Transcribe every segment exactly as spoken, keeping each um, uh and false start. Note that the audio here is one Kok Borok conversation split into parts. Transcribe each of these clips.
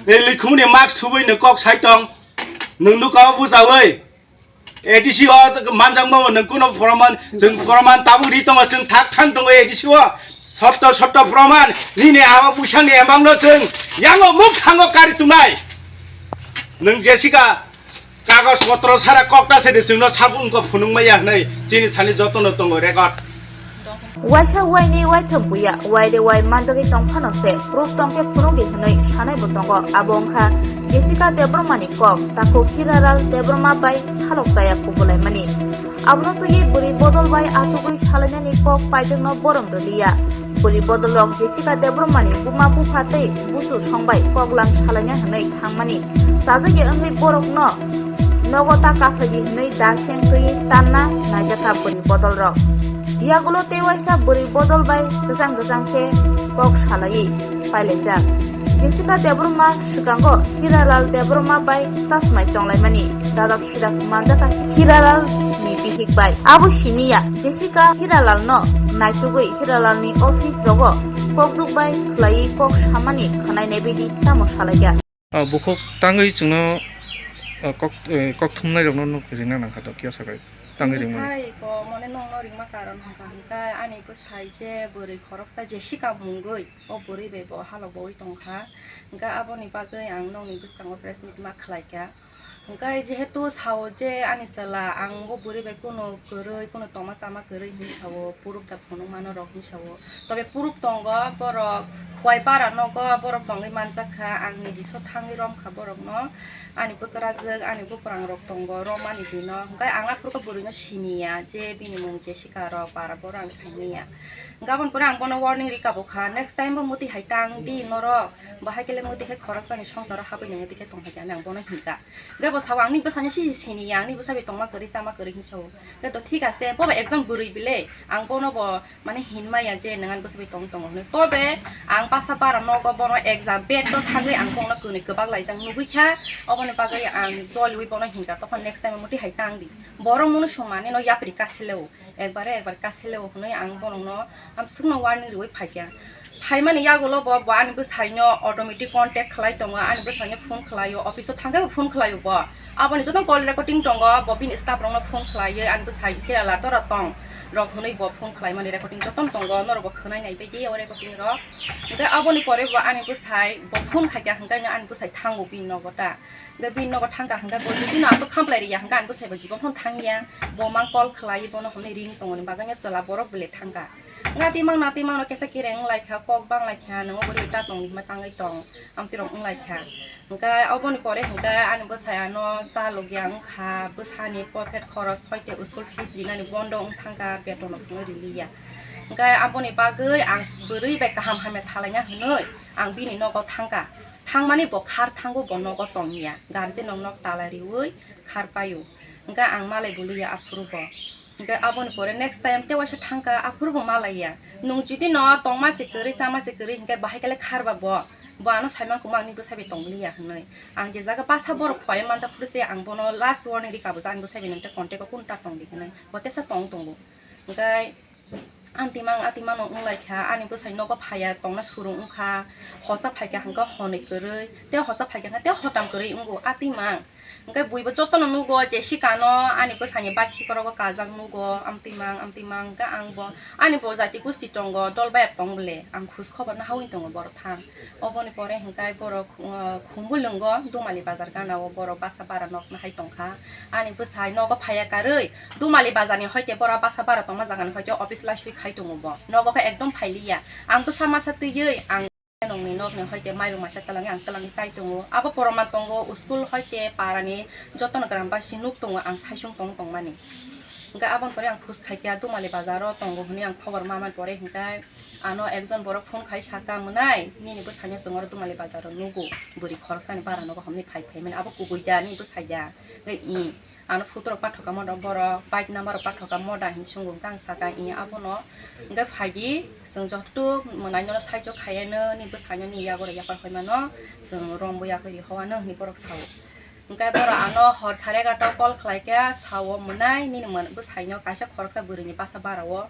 Tei likhumni mask thubui nwng kok sai tong. Nwng nukha o bujawi. A D C o manjakma nwng kuno proman, chwng proman tabuk ri tongo, chwng thak thang tongo A D C o. Sotto sotto proman, nini ama bwsangni emangno chwng yango muk thango kari tunai. Nwng Jessica kagoj potro sara kokta se de chwngno sabuk wngkha phunukmaya hwnwi chini thani jotono tongo record. Waisa waini waitham buya, waire wai manjagwi tongphano se, proof tongkhe phunukdi hwnwi sanaibo tongo. Abo wngkha Jessica Debbarmani kok, takhuk Hiralal Debbarma bai khalok chaya kubulaimani. Abono twiwi bwrwi bodol bai achugwi salainani kok paijakno borom rwliya. Bwrwi bodolrok Jessica Debbarmani buma bupha tei busu songbai koklam salaina hwnwi thangmani chajakya wngwi borokno nogo ta kaphaidi hwnwi da seng twiwi tanna naijakha bwrwi bodolrok. Yagulo tei waisa bwrwi bodol bai kwchang kwchang khe kok salaiwi pailaijak. Jessica Debbarma swkango Hiralal Debbarma bai chasmai tonglaimani dadok sidak manjakha Hiralal ni bihik bai. Abo simi ya, Jessica Hiralal no naitugwi Hiralal ni office rogo kokduk bai khwlaiwi kok samani khwnai nebidi tamo salaikha. Ah, bukhuk tangwi chwngno, ah, kok, eh, kok thumnai rokno nuk ringna nangkha to kiya sakai tangwi ringmani. Hai ko mone nongno ringma karon hwnkha hwnkhe ani bwsai je bwrwi khoroksa Jessica mungwi o bwrwi bai bo halok bo wi tongkha. Hwnkhe aboni bagwi ang nokni bwskango press meet ma khlaikha. Hwnkhe jehetu sao je ani chwla ang bo bwrwi bai kunu kwrwi, kunu tongma chama kwrwi hinwi sao, puruk da phunukmano rok hinwi sao. Tobe puruk tongo borok, Khwai para nogo borok tongwi manjakha, ang nijiso thangwi romkha borokno. Ani bwkrajwk, ani bwprangrok tongo, romani dino. Hwnkhe ang aphuru khe bwrwino siniya je bini mung Jessica rok para boro ang saimanya. Hwnkhe aboni pore ang bono warning rika bokha, next time bo mwtwi hai tang di norok. Bahai kele mwtwi khe khoroksani songsaro habwi nangwi twi khe tongphai khe hinwi ang bono hinkha. Hwnkhe bo sao, "Angni bwsano sisi sini ya, angni bwsa bai tongma kwrwi, chama kwrwi," hinwi sao. Hwnkhe to thik ase, bo bai ekjon bwrwi bile, ang bono bo mane hinmaya je nwng ani bwsa bai tong tongo hinwi. Tobe ang basa bara nogo bono ekja bed no thangwi ang bono kwnwi kwbak laijak nugwi kha, oboni bagwi ang joliwi bono hinkha, "Tokon next time mwtwi hai tang di." Borok munu sumani no yapri kasileo. Ekbare ekbar kasileo hwnwi ang borokno amswkno warning riwi phaikha. Phaimani yagulo bo, bo ani bwsaino automatic contact khlai tongo, ani bwsaino phone khlaio, office-o thangkhe bo phone khlaio bo. Aboni joto call recording tongo, bo bini staff rokno phone khlaiwi ani bwsai Kerala tora tong rok hwnwi bo phone khlaimani recording jotono tongo, norok bo khwnai naibaidi o recording rok. Hwnkhe aboni pore bo ani bwsai bo phone khaikha hwnkhe ani bwsai thango bini nogo ta. Hwnkhe bini nogo thangkha hwnkhe bo jodi no aswk khamplai riya hwnkhe ani bwsai bo jibon phano thangya, bo mang call khlai bono hwnwi ring tongoni bagwi no chwla borok bele thangkha. Natimang natimang no kesa kereng wnglaikha, kok banglaikha, nwngo bwrwi ta tongdi hwnba tangwi tong, amtwi rok wnglaikha. Hwnkhe oboni pore hwnkhe ani bwsai ano cha logya wngkha, bwsani pocket khoros hoite school fees rinani bondo wngthangkha, beton rok songwi riliya. Hwnkhe aboni bagwi ang bwrwi bai kaham hamya salaina hwnwi ang bini nogo thangkha. Thangmani bo khar thango, bo nogo tongya, guardian rok nok tala riwi khar paio. Hwnkhe ang malai boliya aphuru bo. Hwnkhe aboni pore next time tei waisa thangkha, aphuru bo malaiya. Nwng jodi no tongma se kwrwi, chama se kwrwi, hwnkhe bahai khe le kharba bo. Bo ano saimang koma, ani bwsa bai tongliya hwnwi. Ang je jaga basa borok khwlai manjak phuru se ang bono last warning rika bo, je ani bwsa bai nwng tei contact o kunu ta tongdi hwnwi. Bo tesa tong tongo. Hwnkhe Amtimang, atimang no wnglaikha, ani bwsai nogo phaiya tongna surung wngkha, hosa phaikha hwnkhe honwi kwrwi, tei hosa phaikha hwnkhe tei hotam kwrwi wngo, atimang. Hwnkhe buibo jotono nugo, Jessica no ani bwsaini bai khikrokgo kajak nugo, amtimang, amtimang, hwnkhe ang bo, ani bo jati gusti tongo, dol bayap tong bole, ang khus khobor no hawi tongo borok thang. Oboni pore hwnkhe borok, uh, Khumbu lwngo, Dumali bazar gana o borok basa bara nok nahai tongkha. Ani bwsai nogo phaiya karwi, Dumali bazar ni hoite bora basa bara tongma jaga ni hoite office laisui khai tongo bo. Nogo khe ekdom phailiya. Ang bwsa masa twiwi ang nongni nokni hoite mairum masa twlangwi ang twlangwi chai tongo. Abo poroman tongo, school hoite parani jotono gram basi nuk tongo, ang saisung tong tongmani. Hwnkhe aboni pore ang khus khaikha Dumali bazar o tongo hwnwi ang khobor mamani pore hwnkhe ano ekjon borok phone khai saka, "Mwnai, nini bwsaino chwng oro Dumali bazar o nugo, bwrwi khoroksani bara nogo homni phai phaimani, abo kubui da, nini bwsai da?" Hwnkhe i ano photo rok pathoka moda, borok bike number rok pathoka moda hinwi swngo, hwnkhe ang saka, "I abono." Hwnkhe phaidi, chwng joto mwnai nono saichok khaiya no, nini bwsaino ni yago rw yapar phaimano chwng rombo yakwi ri howano, hwnwi borok sao. Hwnkhe borok ano hor sare egarta o call khlaikha, sao, "Mwnai, nini mwn-, bwsaino kaisa khoroksa bwrwini basa bara o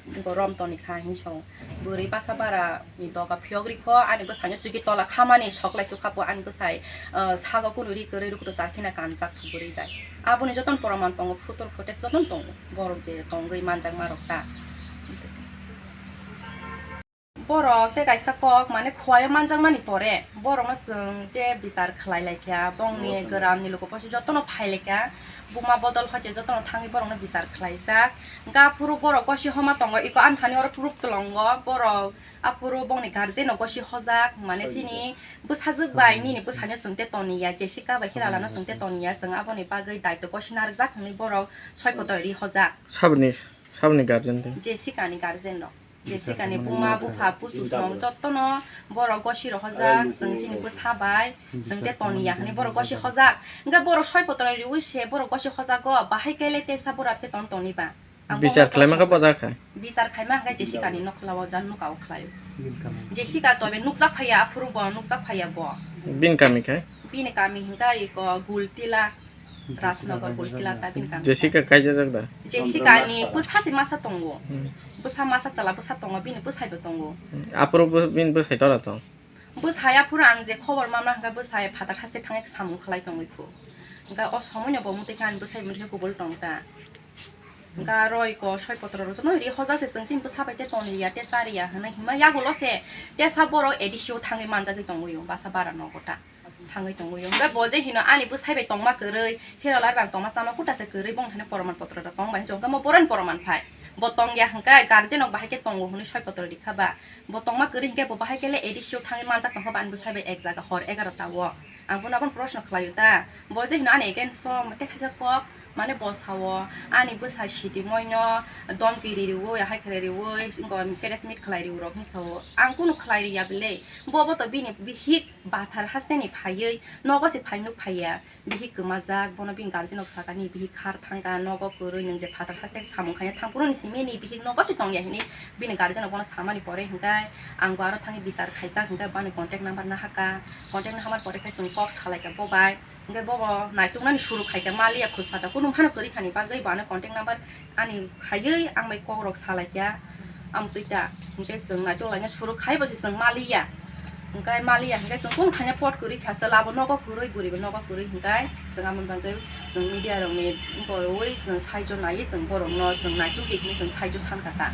Bo rom toni kha hinwi sao. Bwrwi basa bara ni doga phiyok ri kho, ani bwsai no sugi tola khamani sok lai tukha po, ani bwsai, ah, sago kunu ri kwrwi rukto char khina kanjak bwrwi bai. Aboni joton proman tongo, photo footage joton tongo, borok je tongwi manjak ma rok ta. Borok tei kaisa kok, mane, khowai o manjakmani pore, borokno chwng je bichar khlai lai kha, bongni gramni luku posi jotono phai lai kha, buma bodol hoi khe jotono thangwi borokno bichar khlaijak. Hwnkhe aphuru borok gosi homa tongo, iko ani thani oro proof tlongo, borok aphuru bongni guardian no gosi hojak, mane, chini bwsajwk bai nini bwsano chwng te toniya, Jessica bai Hiralano chwng te toniya, chwng aboni bagwi daitw gosi narwkjak hwnwi borok soi photo ri hojak. Saboni, saboni guardian de? Jessica ni guardian rok. Jessica ni buma, bupha, busu song jotono borok gosi rohorjak, chwng chini bwsa bai, chwng te toniya hwnwi borok gosi hojak. Hwnkhe borok soi potro riwi se borok gosi hojago, bahai kele tesa borat khe ton toniba. Ang bichar khlaima khe boja kha. Bichar khaima hwnkhe Jessica ni nokhlao ja nuka o khlaio. Jessica tobe nukjak phaiya, aphuru bo nukjak phaiya bo. Bini kami khai? Bini kami hwnkhe iko Gultila. Rajnagar Gultila ta bini kami. Jessica kaijajak da? Jessica ni bwsa se masa tongo. Hmm. Bwsa masa chala bwsa tongo, bini bwsai bo tongo. Hmm. Aphuru bo-, bini bwsai tora tong? Bwsai aphuru ang je khobor manna hwnkhe bwsai phatar haste thangwi samung khlai tongwi phu. Hwnkhe o somoi no bo mwtwi khe ani bwsai mwtwi khe kubul tong ta. Hwnkhe aro iko soi potro rok jotono ri hojak se chwng chini bwsa bai te toniya te chariya hwnwi hima yagulo se tesa borok A D C o thangwi manjagwi tongwi o basa bara nogo ta. Thangwi tongwi o. Hwnkhe bo je hino ani bwsai bai tongma kwrwi, Hiralal bai tongma chama kuta se kwrwi, bong thani poroman potro da tong bai hinwi hwnkhe mo boroni poroman phai. Bo tongya hwnkhe guardian rok bahai khe tongo hwnwi soi potro rikha ba. Bo tongma kwrwi hwnkhe bo bahai khe le A D C o thangwi manjak tongkha ba ani bwsai bai ek jaga hor egarota o. Ang bono abono proshno khlaio ta. Bo je hino ani against o mate khaijak kok, mane bo sao ani bwsai sitimoino domki ririwi, hai khlai riwi, press meet khlai riwi rok hinwi sao. Ang kunu khlai riya bile. Bo bo to bini bihik Bathar hasteni phaiwi nogo se phainuk phaiya, bihik kwmajak, bono bini guardian rok sakani bihik khar thangkha, nogo kwrwi nwng je phatar haste samung khaina thangphuru ni simi ni bihik nogo se tongya hinwi bini guardian rok bono samani pore hwnkhe ang bo aro thangwi bichar khaijak hwnkhe bani contact number nahakha, contact nahamar pore khe chwng kok salaikha bo bai. Hwnkhe bobo naituknani suru khaikha maliya khus pata kunu phano kwrwi khani bagwi bo ano contact number ani khaiwi ang bai kokrok salaikha amtwi ta. Hwnkhe chwng naituk laina suru khai bo se chwng maliya. Hwnkhe maliya hwnkhe chwng kunu thangya pot kwrwi kha chwla bo nogo kwrwi bwrwi bo nogo kwrwi hwnkhe chwng amoni bagwi chwng media rokni borwi chwng saijo naiwi chwng borokno chwng naituk di hinwi chwng saijo sankha ta.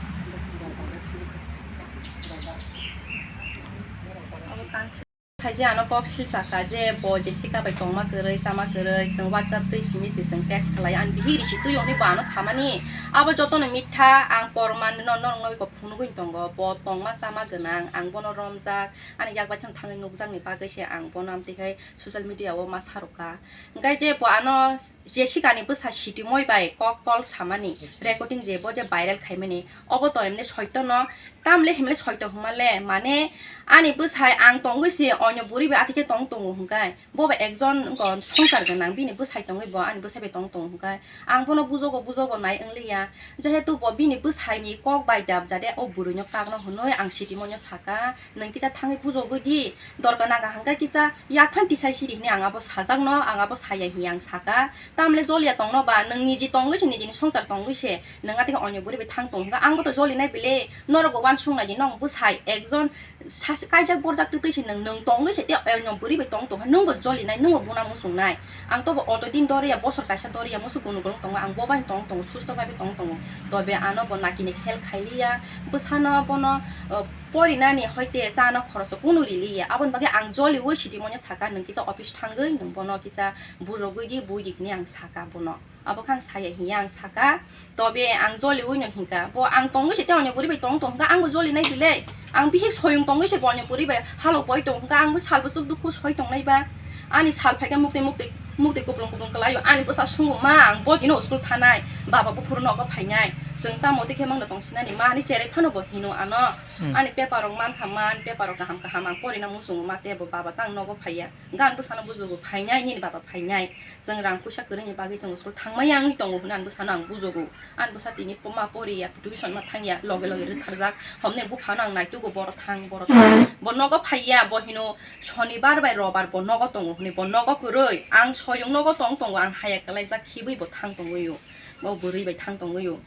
Saje ano kok silsakha je bo Jessica bai tongma kwrwi, chama kwrwi, chwng WhatsApp twi simi se chwng text khlai, ani bihik risi twi hwnwi bo ano samani. Abo jotono mitha, ang porman no norokno iko phunugwi tongo, bo tongma chama gwnang, ang bono romjak, ani yak baithang thangwi nukjakni bagwi se ang bono amtwi khai social media o ma sarwkha. Hwnkhe je bo ano Jessica ni bwsa Sitimoi bai kok call samani recording je bo je viral khaimani, obo to emne soito no, tamle himle soito hwnmale, mane ani bwsai ang tongwi se onyo bwrwi bai athikhe tong tongo hwnkhe, bo bai ekjon wngkha songsar gwnang, bini bwsai tongwi bo ani bwsai bai tong tongo hwnkhe, ang bono bujogo, bujogo nai wngliya, jehetu bo bini bwsai ni kok bai dap jade o bwrwi no kakno hwnwi ang Sitimoi no saka, nwng kisa thangwi bujogwi di, dorkar naga hwnkhe kisa Yaphang tisai siri hini ang abo sajakno, ang abo saya hini ang saka. Tamle joliya tongno ba, nwng niji tongwi se, nijini songsar tongwi se, nwng atike onyo bwrwi bai thang tong hwnkha, ang bo to jolinai bile, norok bo uansuk nai di, nong bwsai ekjon sas-, kaijak borjak twtwi se nwng, nwng tongwi se te onyo bwrwi bai tong tong hwnkha, nwng bo jolinai, nwng bo buna muchung nai. Ang to bo auto din doriya, bosor kaisa doriya, musu gunu gulung tongo, ang bo bai tong tongo, susto bai tong tongo. Tobe ano bo nakini help khailiya, bwsano bono, uh, Porinani hoite chana khoroso kunu riliya. Aboni bagwi ang joliui Sitimoi no saka, nwng kisa office thangwi nwng bono kisa bujogwi di, bui di hwnwi ang saka bono. Abo khe ang saya hiya ang saka. Tobe ang joliui no hinkha. Bo ang tongwi se te onyo bwrwi bai tong tong hwnkha, ang bo jolinai bile. Ang bihik soyung tongwi se bo onyo bwrwi bai halok boi tong hwnkha, ang bo sal bwswk dukhu soi tongnai ba. Ani sal phaikhe muktwi muktwi, muktwi kuplung kuplung kwlaio. Ani bwsa sungo, "Ma, ang bo dino school thanai, baba buphuru nogo phainai. Chwng tamo twi khe mangno tongsinani ma?" Ani cherai phano bo hino ano. Hmm. Ani paper rok mankha man, paper rok kaham kaham ang porina muchungo ma, tei bo baba tang nogo phaiya. Gan bwsano bujugo phainai, nini baba phainai. Chwng rang puisa kwrwini bagwi chwng school thangmaya wngwi tongo hwnwi ang bwsano ang bujugo. Ani bwsa tini ma poriya, tuition ma thangya, loge loge rwtharjak. Homni buphano ang naitugo, boro thang, boro thang. Bo nogo phaiya, bo hino Shonibar bai Robar bo nogo tongo hwnwi, bo nogo kwrwi. Ang soyung nogo tong tongo, ang haya kwlaijak khibwi bo thang tongwi o. Bo bwrwi bai thang tongwi o.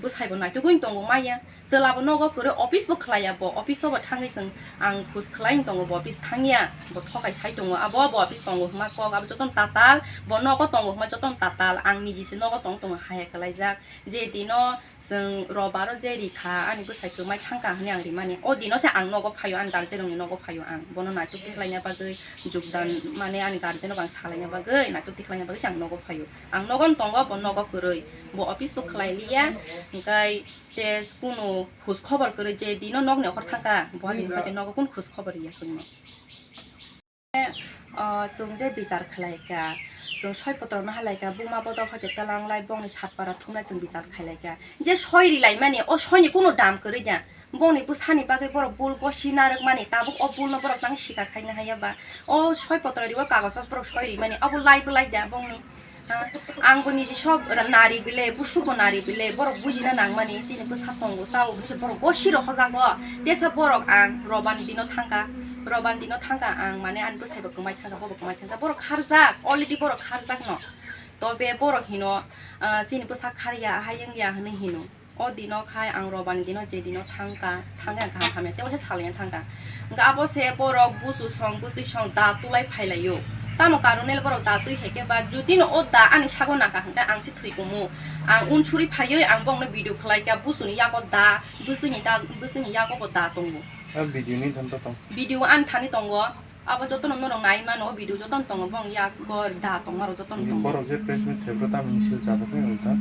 Bwsai bo naitugwi tongo maya. Chwla bo nogo kwrwi, office bo khlaiya bo, office o bo thangwi chwng ang khus khlai tongo, bo office thangya, bo thokai sai tongo, abo bo office tongo hwnma kok, abo jotono tatal, bo nogo tongo hwnma jotono tatal, ang niji se nogo tong tongo haya kwlaijak. Je dino chwng robaro je rikha, ani bwsai kwmai thangkha hwnwi ang rimani, o dino se ang nogo phaio, ani guardian rokni nogo phaio, ang bono naituk tikhlaina bagwi jogdan, mane ani guardian rok ang salaina bagwi, naituk tikhlaina bagwi se ang nogo phaio. Ang nogo tongo, bo nogo kwrwi, bo office bo khlai liya, hwnkhe te kunu khus khobor kwrwi, je dino nokni okhor thangkha, bo dino phai khe nogo kunu khus khobor ya chwngno. O, chwng je bichar khlai kha, chwng soi potro no halai kha, buma bodol hoi khe twlang lai, bongni sat para thumnai chwng bichar khlai kha. Je soi ri lai mani, o soi ni kunu dam kwrwi da. Bongni bwsani bagwi borok bul gosi narwk mani, tabuk o bul no borok tang sikar khaina haya ba. O soi potro ri o kagos o borok soi ri mani, abo lai bo lai da bongni. Ha, ang bo niji sok ra-, nari bile, busu bo nari bile, borok bujina nang mani, chini bwsa tongo, chao hinwi se borok gosi rok hojago. Tesa borok ang robani dino thangkha, robani dino thangkha ang, mane ani bwsai bo kwmai thangkha, bo bo kwmai thangkha, borok kharjak, already borok kharjak no. Tobe borok hino, ah, chini bwsa kharya, ahai wngya hinwi hino. O dino khai ang robani dino je dino thangkha, thangkhe ang kaham hamya, tei waisa salengya thangkha. Hwnkhe abo se borok busu song, bwswi song da tulai phailaio. Tamo karone borok da twi hai khe ba, judino o da ani sago nangkha hwnkhe ang se thwi kumu. Ang unsuri phaiwi ang bongno video khlai kha, busuni yago da, bwswini da, bwswini yago bo da tongo. A video ni thanto tong. Video ani thani tongo. Abo jotono norok nai mano, o video jotono tongo, bong yak bo da tongma rok jotono tongo. Borok je press meet khaibro tamoni sil chabo khe ulta.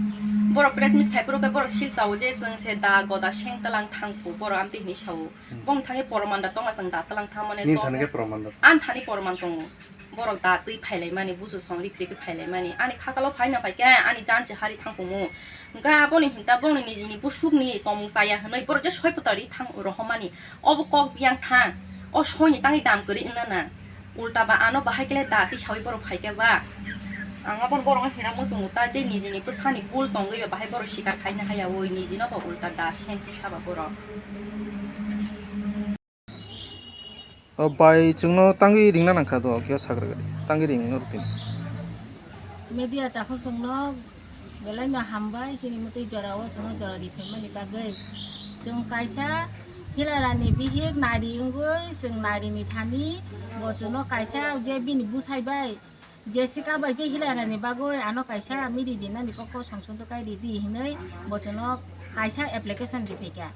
Borok press meet khaibro khe borok sil chao je chwng se da goda seng tlang thangphu, borok amtwi hinwi sao. Hmm. Bong thangwi poroman da tonga chwng da tlang thangmani. Nini to thani khe poroman da. Ani thani poroman tongo. Borok da twi phailai mani, busu song rik rik phailai mani. Ani khakalo phaina phai khe ani jan se hari thangphumu. Hwnkhe aboni hinta bongni nijini busukni tomung chaya hwnwi borok je soi putari thang rohormani. Obo kok biyang thang, o soini tangwi dam kwrwi wngna na. Ulta ba ano bahai kele da tisawi borok phaikha ba. Ang abono borokno hina muchungo ta je nijini bwsani bul tongwi ba bahai borok sikar khaina haya oi nijino ba ulta da sengkhe saba borok. O bai chwngno tangwi ringna nangkha do khe sagra gari tangwi ringno rutini. Media takhuk chwngno Belai no hambai, chini mwtwi jora o chwngno jora ri phaimani bagwi. Chwng kaisa Hilarani bihik nari wngwi, chwng nari ni thani bo chwngno kaisa je bini bwsai bai Jessica bai je Hilarani bagwi ano kaisa miri dinani kok kosong songdo kai ridi hinwi bo chwngno kaisa application ri phaikha.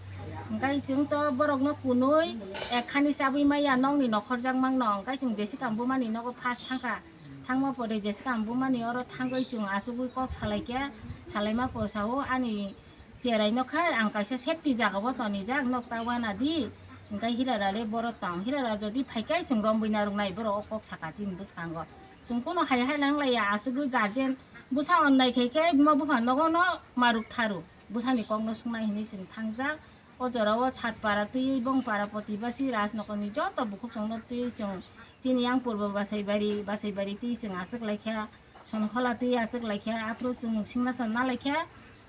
Hwnkhe chwng to borokno kunui ek khani chabwi maya nokni nokhorjak mangno, hwnkhe chwng Jessica bumani nogo first thangkha. Thangma pore Jessica ang bumani oro thangwi chwng achugwi kok salaikha, salaima pore sao ani cherai no khai ang kaisa safety jaga o tonijak, nokta uanadi, hwnkhe Hirara le boro tong, Hirara jodi phaikhe chwng rombwi narwknai borok o kok saka chini bwskango. Chwng kono hai hai langlaiya, achugwi guardian bwsa onnai khaikhe buma bupha nogo no maruk tharu, bwsani kok no swngnai hinwi chwng thangjak. O jora o Satpara twi Bongpara Protibasi Rajnokoni joto bukhuk chwngno twi chwng chini yang Purbo Basaibari, Basaibari twi chwng aswk laikha, Somkhola twi aswk laikha, aphuru chwng singna chana laikha.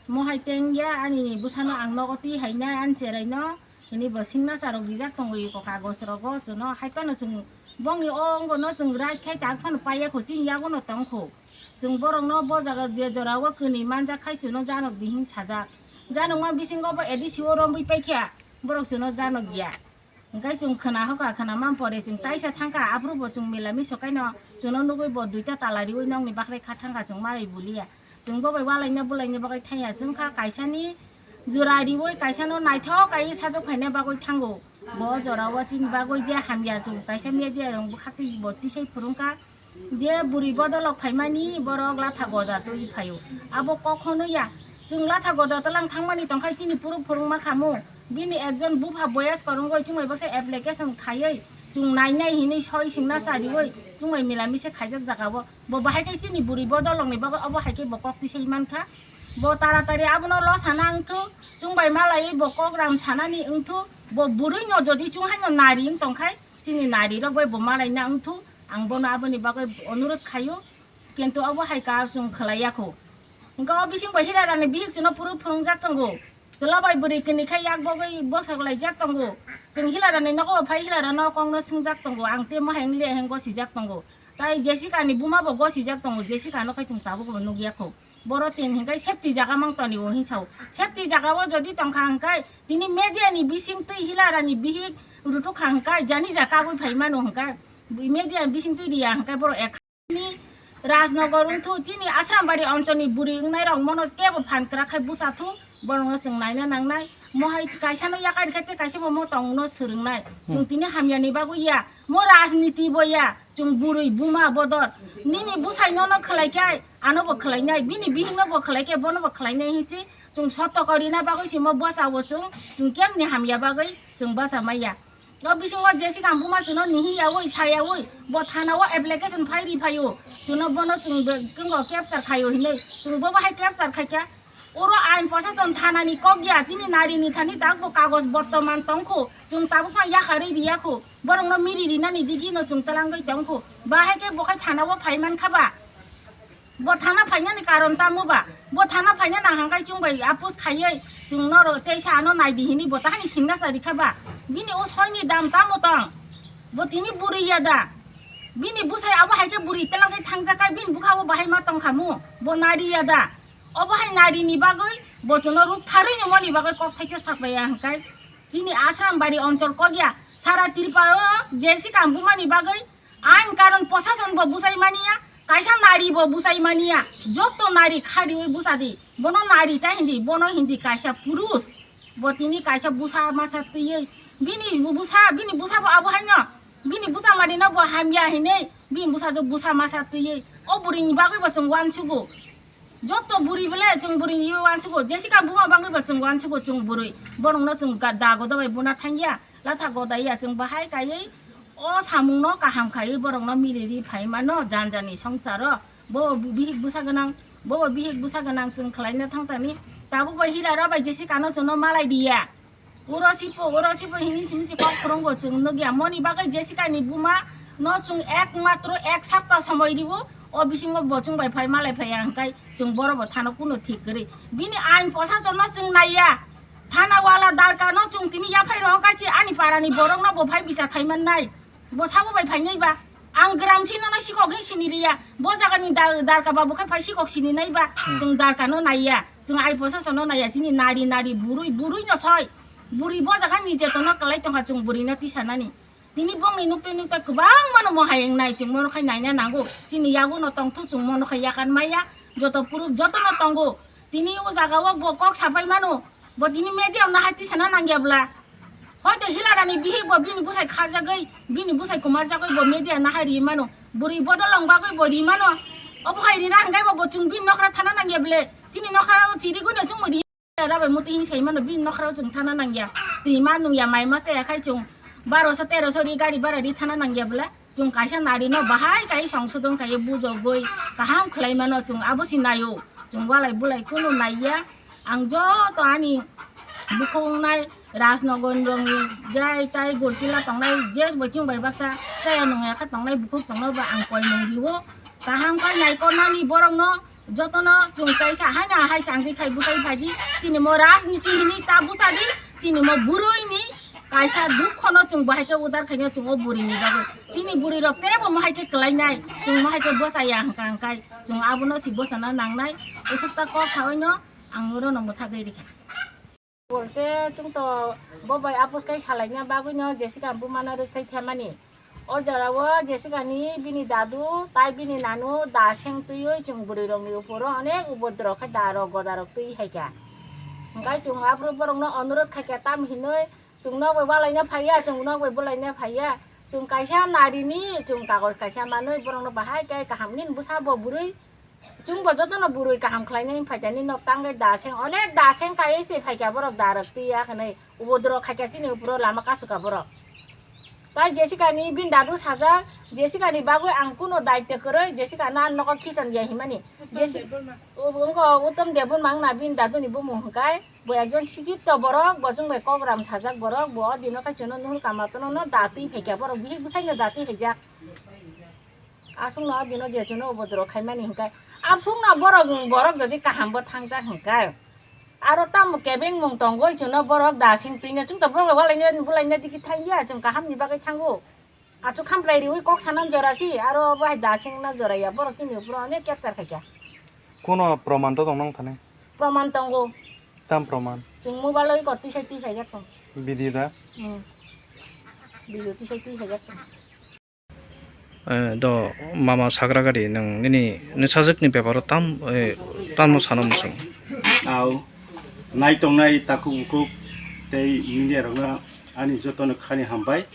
Mohai teng ya ani bwsano ang nogo twi haina ani cherai no, hini bo singna charok rijak tongo iko kagoj rogo chwngno, hai phano chwng bongni o wngbo no chwng right khai tak phano paiya kho, chini yago no tong kho. Chwng borokno bo jaga je jora o kwnwi manjak khai chwngno janok di hwn sajak. Janokma bisingo bo A D C o rombwi paikha, borok chwngno janok ya. Hwnkhe chwng khwna hokha, khwna man pore chwng taisa thangkha, aphuru bo chwng mila miso kaino chwngno nugwi bo duita tala riwi nokni bakhrai kha thangkha, chwng malai buliya. Chwng bo bai walaina bulaina bagwi thangya, chwngkha kaisani jora riwi kaisano naithok kai sajok khaina bagwi thango. Bo jora o chini bagwi je hamya chwng kaisa media rok bwkhak twi bo tisai phwrwngkha. Je bwrwi bodolok phaimani borok latha goda twi phaio. Abo kok hwnwi ya. Chwng latha goda tlang thangmani tongkhai chini puruk phwrwngma khamu. Bini ekjon bupha boyas korongoi chumai baksa application khaiwi chwng nainai hinwi soi singna sariwi chumai milamisa khaijak jagao. Bo bahai khe chini bwrwi bodolokni bagwi obo hai khe bo kok tisai mankha. Bo taratari abono lo sana wngthu, chwngbai malaiwi bo kok ram sanani wngthu, bo bwrwino jodi chwng haino nari wng tongkhai, chini narirok bai bo malaina wngthu, ang bono aboni bagwi onurot khaio, kintu obo hai ka chwng khwlaiya kho. Hwnkhe o bisingbo Hilarani bihik chwngno phuru phwrwngjak tongo. Chwla bai bwrwi kwnwi khe yak bogwi bwsajak laijak tongo. Chwng Hilarani nogo phai Hilarano kokno swngjak tongo, ang tei mohai wng le hwnwi gosijak tongo. Tai Jessica ni buma bo gosijak tongo, Jessica no khai chwng tabuk bo nukya kho. Boro tin hinkai safety jaga mang toni o hinsa o. Safety jaga o jodi tongkha hinkai tini media ni bising twi hilara ni bihik rutuk kha hinkai jani ja kagwi phai mano hinkai media ni bising twi riya hinkai boro ek ni Rajnagar wngthu chini Asrambari onchol ni bwrwi wngnai rok mono kebo phan kwrak khai bwsa thu borok no chwng naina nangnai. Mo hai kaisa no yakarikha tei kaisa bo mo tong no swrwngnai. Chwng tini hamya ni bagwi ya. Mo rajniti bo ya, chwng bwrwi buma bodol. Nini bwsai nono khwlai khe, ano bo khwlainai, bini bihik no bo khwlai khe, bono bo khwlainai hinsi chwng sotto kori na bagwi si mo bwsa o chwng, chwng kemni hamya bagwi chwng bwsa maya. O bisingo Jessica buma chwngno nihi yawi, sa yawi, bo thana o application phai ri phaio. Chwngno bono chwng be-, kengo capture khaio hinwi, chwng bo bahai capture khaikha. Oro ain posason thanani kok ya, chini nari ni thani tak bo kagoj bortoman tongkho, chwng tabuk phano yakarwi riyakho, borokno miri rinani digino chwng twlangwi tongkho, bahai khe bo khai thana o phai mankha ba? Bo thana phainani karon tamo ba? Bo thana phaina nang hangkai chwng bai apus khaiwi chwng noro teisa ano naidi hini bo tahani singna sa rikha ba? Bini o soini dam tamo tong? Bo tini bwrwi ya da? Bini bwsai abo hai khe bwrwi twlangwi thangjakha, bini bwkha o bahai ma tongkha mu? Bo nari ya da? Obo hai nari ni bagwi bo chwngno ruk tharwi ni moni bagwi kok thaisa sak bai ya hwnkhe chini Asrambari onchol kok ya sara Tripura o Jessica buma ni bagwi ain karon posason bo bwsai mani ya, kaisa nari bo bwsai mani ya, joto nari khariwi bwsa di, bono nari ta hindi, bono hindi kaisa purush. Bo tini kaisa bwsa masa twiwi bini bwsa, bini bwsa bo abo haino, bini bwsa mani no bo hamya hinwi bini bwsa jo bwsa masa twiwi o bwrwi ni bagwi bo chwng uansugo. Joto bwrwi bole chwng bwrwi ni uansugo, Jessica buma bagwi bo chwng uansugo chwng bwrwi. Borok no chwng ga-, dago dobai buna thangya, latha godai ya chwng bahai kaiwi o samung no kaham khaiwi borok no mili ri phai mano jan jani songsaro. Bo bihik bwsa gwnang, bo bihik bwsa gwnang chwng khwlaina thang thani. Tabuk bai hira rok bai Jessica no chwngno malai diya. Uro sipo, uro sipo hini simi si kok phwrwngbo chwng nukya. Moni bagwi Jessica ni buma no chwng ek matro ek sapta somoi riwo. O bisingo bo chwng bai phai malai phai ya hwnkhe chwng boro bo thano kuno thik kwrwi. Bini ain posason no chwng naiya. Thana wala darka no chwng tini yaphai rohor kaichi ani para ni borok no bo phai bisa khai mannai. Bo sabo bai phainai ba? Ang gram sino no sikok hin sini liya. Bo jaga ni da-, darka ba bo khai phai sikok sini nai ba? Chwng darka no naiya. Chwng ai posason no naiya. Chini nari nari burui, burui no soi. Burui bo jaga ni jeto no kalai tongkha chwng burui no tisa nani. Tini bong ni nukte nukte kwbang mano mo hai wng nai chwng mono khai naina nango. Chini yago no tongthu chwng mono khai yakan maya. Joto puruk joto no tongo. Tini o jaga o bo kok sapai mano. Bo tini media no hai tisa na nangya bla. Hoito hilarani bihik bo bini bwsai kharjagwi, bini bwsai kumarjagwi bo media nahai ri mano. Bwrwi bodol wng bagwi bo ri mano. Obo hai rina hwnkhe bo, bo chwng bini nokra thana nangya ble. Chini nokra o chirigwi no chwng ri rabai muti hin sai mano, bini nokra o chwng thana nangya. Twi ma nungya, mai ma chaya khai chwng baroso teroso ri gari bara ri thana nangya ble. Chwng kaisa nari no bahai kai songsodon kai bujogwi kaham khlai mano, chwng abo si naio. Chwng walai bulai kunu naiya. Ang joto ani bukhuk wngnai Rajnagar rokni jai tai Goltila tongnai je bo chwng bai baksa chaya nungya kha tongnai bukhuk chwngno ba ang koi mung rio. Kaham khe naikornani borokno jotono chwng kaisa haino hai changdi khai bwtai phaidi. Chini mo rajniti hini ta bwsadi, chini mo bwrwini kaisa dukhono chwng bahai khe udar khaina chwng o bwrwini bagwi. Chini bwrwirok teibo mo hai khe kwlainai, chwng mo hai khe bwsaya hwnkha hwnkhe chwng abono si bwsana nangnai. Usuk ta kok sawaino. Ang oro no mwthagwi rikha. Bolte chwng to bo bai apus kai salaina bagwi no Jessica buma no rwkthai themani. O jora o Jessica ni bini dadu tai bini nanu da seng twiwi chwng bwrwi rok ni uporo onek ubodro khe da rok goda rok twi hai kha. Hwnkhe chwng aphuru borok no onurot khai kha tam hinwi chwng nok bai walaina phaiya, chwng nok bai bwlaina phaiya. Chwng kaisa nari ni chwng kagoj kaisa manwi borok no bahai khe kaham nini bwsa bo bwrwi. Chwng bo jotono bwrwi kaham khlainai phaitani nok tangwi da seng onek da seng kaiwi se phaikha borok da rok twiya hwnwi ubodro khaikha chini uphuru lama kasukha borok. Tai Jessica ni bini dadu sajak, Jessica ni bagwi ang kuno daityo kwrwi, Jessica no ang nogo khichon ya himani. Jesi-, u-, wngkha Uttom Debbarma wngna bini dadu ni bumung hwnkhe bo ekjon sikitto borok, bo chwng bai kogram sajak borok, bo o dino khai chwngno nuhur kama tono no da twi phaikha borok, bihik bwsai no da twi phaijak. Aswkno o dino je chwngno ubodro khaimani hwnkhe, aswkno borok, borok jodi kaham bo thangjak hwnkhe, aro tamo kebengmung tongwi chwngno borok da seng twino, chwngto borok walaina bulaina digi thangya, chwng kahamni bagwi thango. Achu khamplai riwi kok sanan jora si, aro bo hai da singna jora ya, borok chini upro onek capture khaikha. Kono proman to tong nang thani? Proman tongo. Tam proman? Chwng mobile oi kor tisai tisai jak tong. Video da? Hmm. Video tisai tisai jak tong. Eh, do mama sagra gari nang nini nusajwk ni beparo tam, eh, tamno sana musung. Au, nai tongnai takhuk bukhuk tei media rokno ani jotono khani hambai.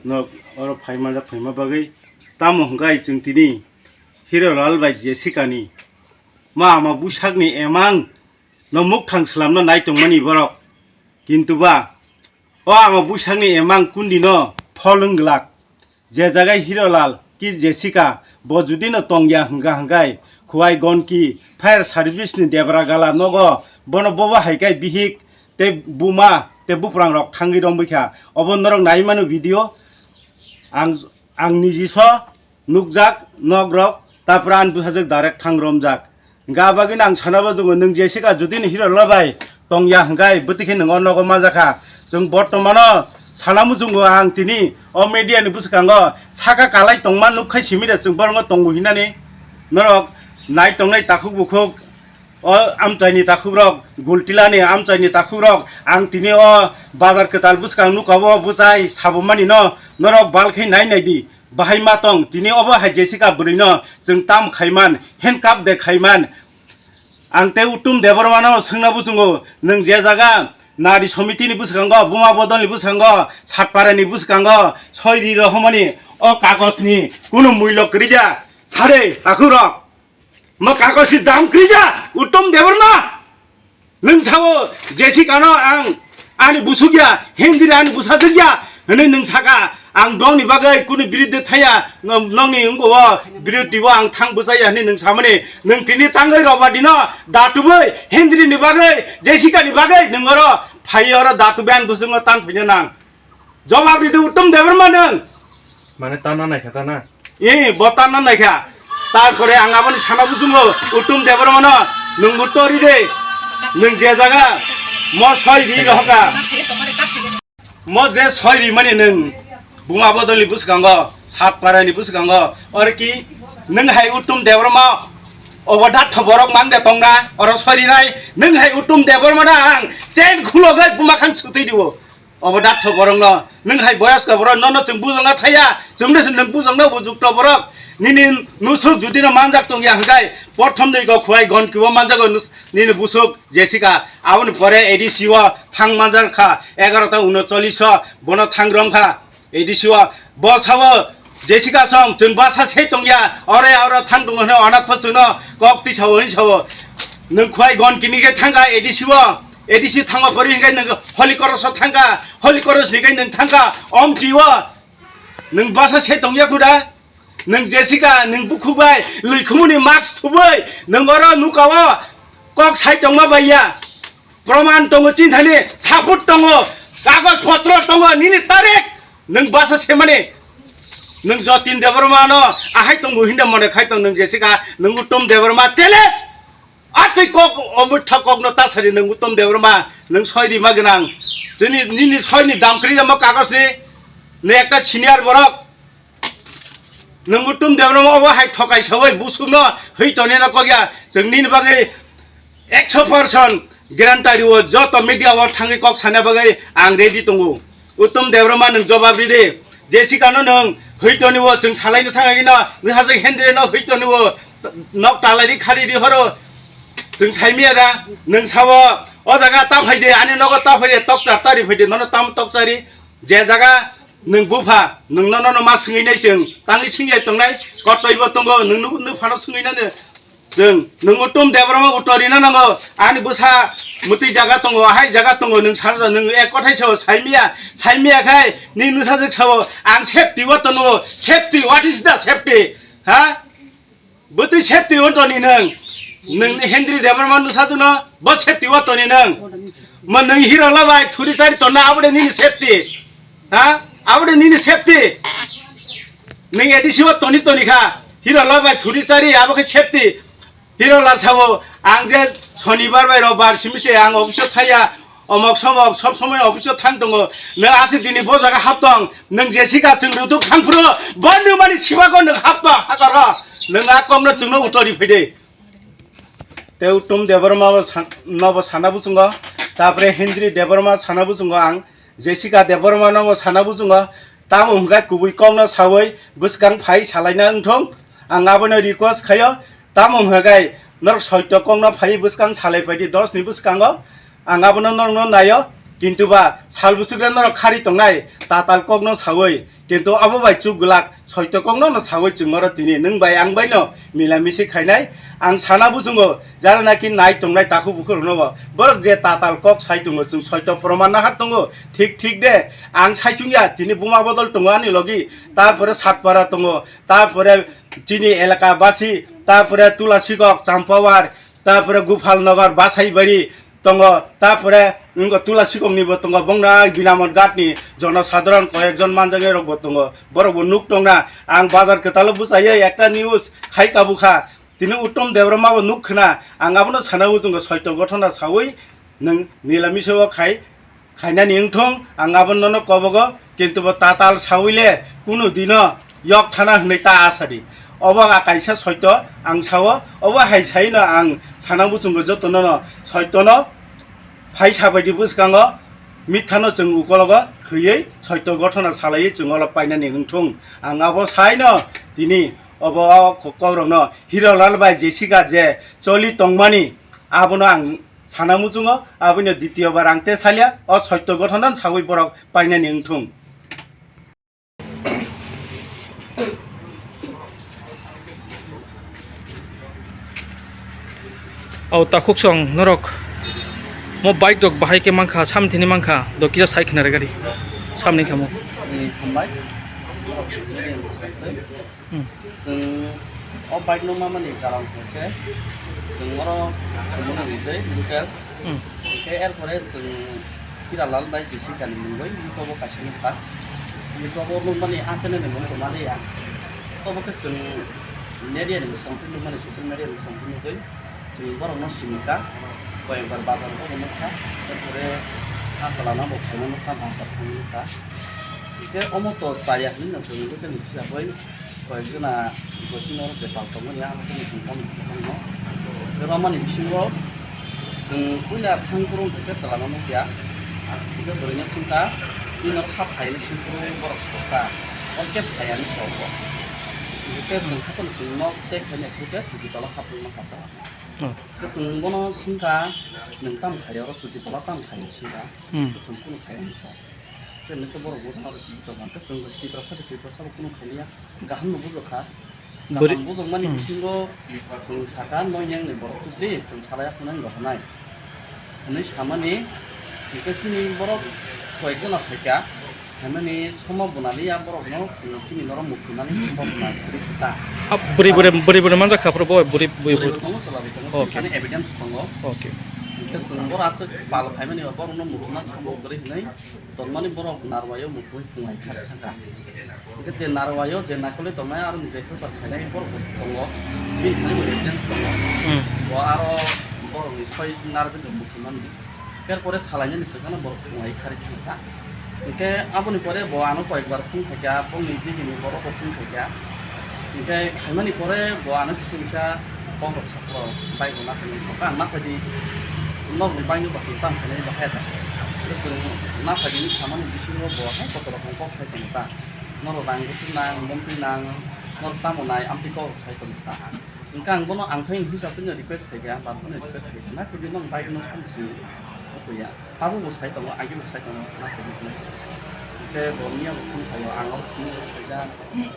Nok oro phaima jak phaima bagwi. Tamo hwnkhe chwng tini Hero Lal bai Jessica ni ma ama bwsakni emang no mukthang swlamna nai tongmani borok. Kintu ba o ama bwsakni emang kundino phol wng glak. Je jagai Hero Lal ki Jessica bo judino tongya hwnkha hwnkhe Khowai Gonki fire service ni debra gala nogo bono bobo hai khe bihik tei buma tei buprangrok thangwi romwi kha. Obo norok nai mano video. Ang, ang nijiso nukjak nokrok, tapra ang bwsajwk direct thang romjak. Hwnkha bagwino ang sana bo jwngo, nwng Jessica judino Hero Lal bai tongya hwnkhe bwtwi khe nwng o nogo manjakha. Chwng bortomano sana muchungo ang tini o media ni bwskango saka kalai tongma nukkhai simi de chwng borokno tongo hinani. Norok nai tongnai takhuk bukhuk o amchaini takhukrok, Gultilani amchaini takhukrok, ang tini o bazar kwtal bwskang nukha o bwchai sabumani no norok bal khe nai nai di. Bahai ma tong, tini obo hai Jessica bwrwino chwng tam khaiman, handcuff de khaiman. Ang tei Uttom Debbarmano swngna buchungo, nwng je jaga nari somitini bwskango, buma bodolni bwskango, satparani bwskango soi ri rohormani o kagojni kunu muilo kwrwi ya? Sare, takhukrok. Mo kagoj si dam krija, Uttom Debbarma. Nwng sao Jessica no ang ani busuk ya, Hendri ani bwsajwk ya, hwnwi nwng saka, ang bongni bagwi kunu biruddhe thaya, no-, nongni wngbo o biruddhe o ang thang bwchaya hwnwi nwng samani, nwng tini tangwi roba dino, datubwi Hendri ni bagwi, Jessica ni bagwi nwng oro phai oro datubwi ani busuk no tan phaina nang. Jobab ridi Uttom Debbarma nwng. Mane tanna naikha ta na? Eh, bo tanna naikha. Tarpore ang aboni sana buchungo Uttom Debbarmano nwngbo tori de. Nwng je jaga mo soi ri rohorkha. Mo je soi ri mani nwng buma bodolni bwskango, Satparani bwskango, oro ki nwng hai Uttom Debbarma obo datho borok mang de tongna, oro soi rinai nwng hai Uttom Debbarmano ang chain khulogwi buma khang sutwi dibo. Obo datho borokno, nwng hai boyaska borok, nono chwng bujokna thaya, chwngno se nwng bujokna bujukto borok. Nini nusuk judino manjak tongya hwnkhe, prothom dui kok Khowai Gonki o manjago nus-, nini busuk Jessica, aboni pore A D C o thang manjak kha, egarota unocholish o bono thang rong kha, A D C o bo sao, Jessica song, chwng basa se tongya, ore oro thang tongo hwnwi anatho chwngno kok twi sao hwnwi sao. Nwng Khowai Gonki ni khe thangkha A D C o, A D C thangma pori hwnkhe nwng Holy Cross o thangkha, Holy Cross ni khe nwng thangkha Omti o. Nwng basa se tongya khuda? Nwng Jessica, nwng bukhuk bai lwikhumuni mask thubui, nwng oro nukao kok sai tongma baiya. Proman tongo, chinthani support tongo, kagoj potro tongo, nini tarek nwng basa semani. Nwng Jatin Debbarma no ahai tongo hinda mone khai tong nwng Jessica, nwng Uttom Debbarma challenge. Atwi kok omutha kokno tasari nwng Uttom Debbarma nwng soi rima gwnang. Chini nini soi ni dam kwrwi rama kagoj ni, nwng ekta senior borok. Nwng Uttom Debbarma obo hai thokai sawi busukno hwi tonina kok ya. Chwng nini bagwi ekso percent guarantee rio, joto media o thangwi kok sana bagwi ang ready tongo. Uttom Debbarma nwng jobab ridi. Jessica no nwng hwi tonio, chwng salaino thangwi no, nwng hajak Hendri no hwi tonio, nok talai ri khari ri horo. Chwng saimiya da, nwng sao o jaga ta phaidi, ani nogo ta phaidi, tokcha tari phaidi, nono tam tokchari. Je jaga nwng bupha, nwng nono no ma swngwi nai chwng, tangwi singya tongnai, kotoi bo tongo, nwng nuk, nuk phano swngwi nani. Chwng, nwng Uttom Debbarma utto rina nango, ani bwsa mwtwi jaga tongo, hai jaga tongo, nwng sana da, nwng ek kothai sao, saimiya, saimiya khai, nini nwsajwk sao, ang safety o tono, safety, what is the safety? Ha? Bwtwi safety o toni nwng, nwng Hendri Debbarma nwsajwkno, bo safety o toni nwng. Mo nwng Hero Lal bai thuri chari tonna, abo de nini safety. Ha? Abo de nini safety. Nwng A D C o toni toni kha. Hero Lal bai thuri chari, abo khe safety. Hero Lal sabo, ang je Shonibar bai Robbar simi se ang office o thaya. Omok somok sob somoi office o thang tongo. Nwng aswk dini bo jaga hap tong. Nwng Jessica chwng rwduk thang phuru bo nwng mani sibako nwng hap tong hakaro. Nwng a kokno chwngno uttor ri phai de. Tei Uttom Debbarma bo san-, nobo sana buchungo. Tapore Hendri Debbarma sana buchungo ang. Jessica Debbarma nobo sana buchungo. Tamo hwnkhe kubui kokno sawi bwskang phai salaina wngthong. Ang abono request khaio. Tamo hwnkhe norok soito kokno phai bwskang salai phaidi dos ni bwskango. Ang abono norokno naio, kintu ba sal bwswkre norok khari tongnai tatal kokno sawi, kintu abo bai chuk glak soito kokno no sawi chwng oro tini nwng bai ang bai no mila misi khainai. Ang sana buchungo jara naki nai tongnai takhuk bukhuk rokno bo borok je tatal kok sai tongo chwng soito proman nahar tongo thik thik de ang sai chwngya tini buma bodol tongo ani logi, ta pore Satpara tongo, ta pore chini elaka basi, ta pore Tulasikok, Champawar, ta pore Gopal Nagar, Basaibari, tongo, tapore wngkha Tulasikongni bo tongo, bongna Binamot Ghat ni jonosadharon koyekjon manjaknai rok bo tongo, borok bo nuk tongna. Ang bazar kwtalo bwchaiya ekta news khai kabukha, tini Uttom Debbarma bo nuk khna, ang abono sana buchungo soito gothona sawi nwng mila misa o khai khainani wngthong, ang abono nono kobogo, kintu bo tatal sawi le kunu dino yok thana hwnwi ta asadi. Obo a kaisa soito ang sao, obo hai saino ang sana buchungo jotono no soitono phai sabaidi bwskango mithano chwng ukologo khwiwi soito gothona salaiwi chwng olo painani wngthong. Ang abo saino tini obo o kokrokno Hiralal bai Jessica je choli tongmani abono ang sana muchungo, abono ditiyo bar ang te salia, o soito gothona sawi borok painani wngthung. O takhuk song norok mo bike rok bahai khe mankha, samthini mankha, do kisa sai khna re gari samni khamo. Ni hambai. Hmm. Chwng o bike no mamani karon hwnkhe chwng oro chwngmano rijai local. Hmm. Hwnkhe erpore chwng Hiralal bai Jessica ni mungwi YouTube o kaisa nukha. YouTube o nukmani a channel ni mung tongmani ya. Tobo khe chwng media ni bwskango nukmani, social media ni bwskango nukwi chwng borokno sini kha. Koyekbar bazar o nukha, erpore a chalana bo khaina nukha, bazar thangwi nukha. Hwnkhe omo to chaya hinwi no chwng local ni hisab bai. Koyekjona bosino je pal tongmani, abo khe chwng tamo tongmani no. Romani bisingo chwng puila thang phuru hwnkhe chalano nukya. Hwnkhe bwrwino swngkha, "Nini nok sap hai?" hinwi swng phuru borok sokha. Hwnkhe phaiya hinwi sokha. Hwnkhe chwng haphano chwng nok check khaina phuru khe chuki tola hapwi mankha chalano. Oh. Hwnkhe chwng bono swngkha, "Nwng tamo khai oro chuki tola tamo khai?" hinwi swngkha. Hmm. Hwnkhe chwng kunu khaiya hinwi sa. Hwnkhe borok bujak aro twi tongkha. Hwnkhe chwng Tiprasa bai Tiprasa bo kunu khailiya. Gaham no bujokha. Bwrwi- Gaham bujokmani Hmm. bisingo chwng sakha, "Noyeng ni borok tubli, chwng salai ya phano wng rw hwnai," hwnwi samani. Hwnkhe chini borok koyekjona phaikha, phaimani somo bwnaliya borokno chwng chini norok muthunani somo bwnai kwrwi kha. Ah, bwrwi bwrwi, bwrwi bwrwi manjak kha phuru bo, bwrwi bwrwi Bwrwi bwrwi. Tongo, chwla bai tongo, Okay. chini evidence tongo. Okay. Hwnkhe chwng borok aswk pal phaimani borokno muthunani somo kwrwi hwnwi Tonmani borok narwai o muthungwi phunglai kha thangkha. Hwnkhe je narwai o je naikolwi tongnai aro ni je helper khainai borok bo tongo, bini thani bo evidence tongo. Hmm. Bo aro borokni soi narwgwi muthungmani. Ter pore salainani swkangno borok phunglai kharwi thangkha. Hwnkhe aboni pore bo ano koyekbar phung khaikha, bongni digini borok bo phung khaikha. Hwnkhe khaimani pore bo ano kisa kisa kokrok sakro bike bo naphai nai sokha, ang naphai di, nokni bike no bwswk tamo khainai bahai ta. Bwswk naphai di hinwi samani bisingo bo hai kotor rok kok sai tongo ta. Norok rang bwswk nang, montri nang, norok tamo nai amtwi kok sai tongo ta. Hwnkhe ang bono ang phai hwnwi sa phano request khaikha, ang phano request khaikha, naphai di nokni bike no tamo simi o kuya. Tabuk bo sai tongo, agi bo sai tongo, naphai di hinwi. Hwnkhe bo miya bo phone khaio, ang oro phone khaijak,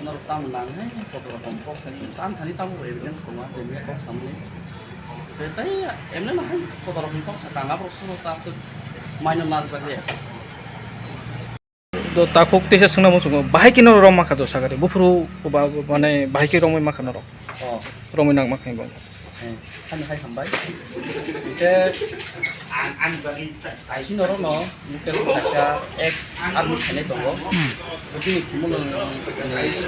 norok tamo nang, hai, kotor rok kok sai tongo. Tamo thani tabuk bo evidence tongo, je miya kok samani. Tei, tei, emne no hai kotor rok kok saka, ang aborok suro ta aswk maino narwkjakya. Do takhuk teisa swngna muchungo, bahai khe no romma kha do sagari, buphuru ba, mane, bahai khe romwi ma kha norok? Oh. Romwi nang ma kha bo. Eh, ani hai hambai. Hwnkhe, ang, ani bagwi ta-, kaisa norokno local kaisa ex army khainai tongo. Hmm. Bini thumulwng, eh,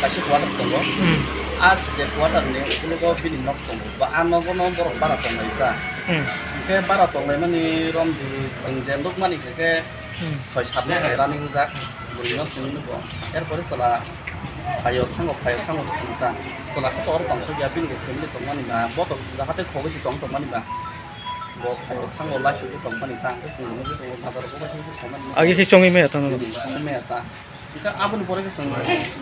kaisa quarter tongo. Hmm. A je quarter ni ukologo bini nok tongo. Ba a nogo no borok bara tonglai kha. Hmm. Hwnkhe Bara tonglaimani romdi chwng je nukmani khe khe Hmm. soi sat bosor running wngjak, bwrwino simi nugo. Erpore chwla phaio thango, phaio thango tong ta. Chwla khe to oro tongthokya, bini bo family tongmani ba, bo to jahate khogwi se tong tongmani ba. Bo phaio thango, laisugwi tongmani ta, hwnkhe chwng bo nugwi tongo, bazaro bo kaisa kaisa tongmani. Agi khe chongwi maya ta nono? Hmm, chongwi maya ta. Hingke aboni pore khe chwng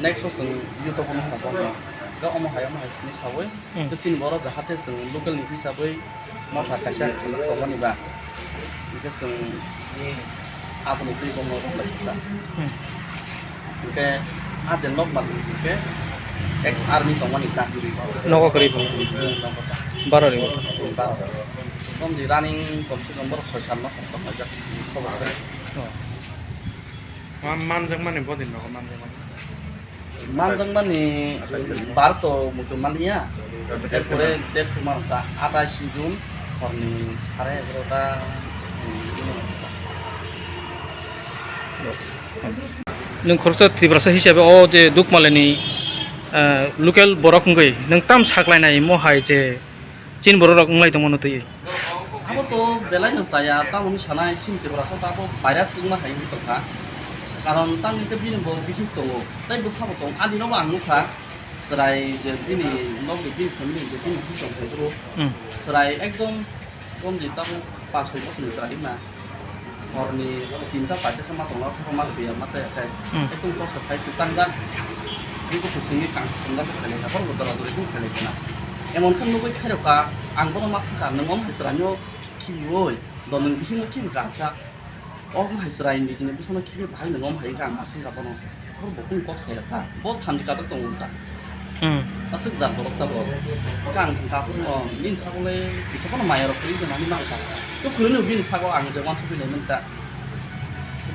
next o chwng YouTube o nukha bo. Hingke omo hai omo hai sini sawi. Hmm. Hingke chini borok jahate chwng local ni hisabwi motha kaisa khajak tongmani ba. Hingke chwng aboni twi bono rwlai kha. Hmm. Hingke a je nokbar hingke ex army tongmani ta. Nogo kwrwi bo? Hmm, nogo ta. Baro ni? Hmm, baro. Romdi running komse kom borok soi sat masa tonglaijak. Khobor kwrwi. Oh. Ma-, manjakmani bodin rogo manjakmani. Manjakmani bar to muchung maliya. Erpore date thumar ta atais June horni sare egarota. Nwng khoroksa Tiprasa hisabe o je Dukmalani, eh, local borok wngwi nwng tam saklainai mo hai je chini borok rok wnglai tongmano twi. Abo to belai no chaya, tamoni sanai chini Tiprasa to abo virus wngma hai wngwi tongkha. Karon tamni khe bini bo bihik tongo, tei bwsabo tong, ani nobo ang nukha. Chwrai je bini nokni bini family je bini bihik tong phai phuru. Hmm. Chwrai ekdom romdi tamo pas soi bosor ni chwrai wngma. Horni tinta paite khe ma tongo, ma biya ma chaya chai. Hmm. Ekdom kosto khai kwchang jak. Bini kuchuk simi kang sumjak khe khailai kha, borok dora dori khe khailai khna. Emon khe nugwi khairokha, ang bono ma swngkha, nwng omo hai chwraino khibiui, do nwng bihingo khibi kha sa. O omo hai chwrai nijini bwsano khibi bahai nwng omo hai khe ang ma swngkha bono. Oro bo kung kok sai rwkha. Bo thamchi kajak tongo ta. Hmm. Aswk jat borok ta bo. Kang kha phuru no nini sago le kisa phano maya rok kwrwi gwnangwi mankha. To kwrwino bini sago ang je uansukgwi naimani ta.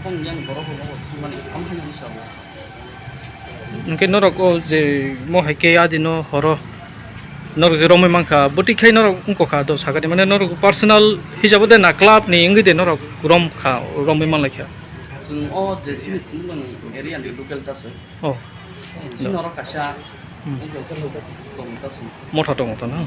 Bong yang borok rok no swngmani ham hamya ni sabo. Hwnkhe norok o je mo hai khe adino horo norok je romwi mankha, bwtwi khai norok wngkha do sakani, mane norok personal hisabo de na club ni wngwi de norok romkha, romwi manlaikha. Chwng o je chini Khumulwng area ni local ta se. Oh. Chini oro kaisa Hmm. Motha tongo to na?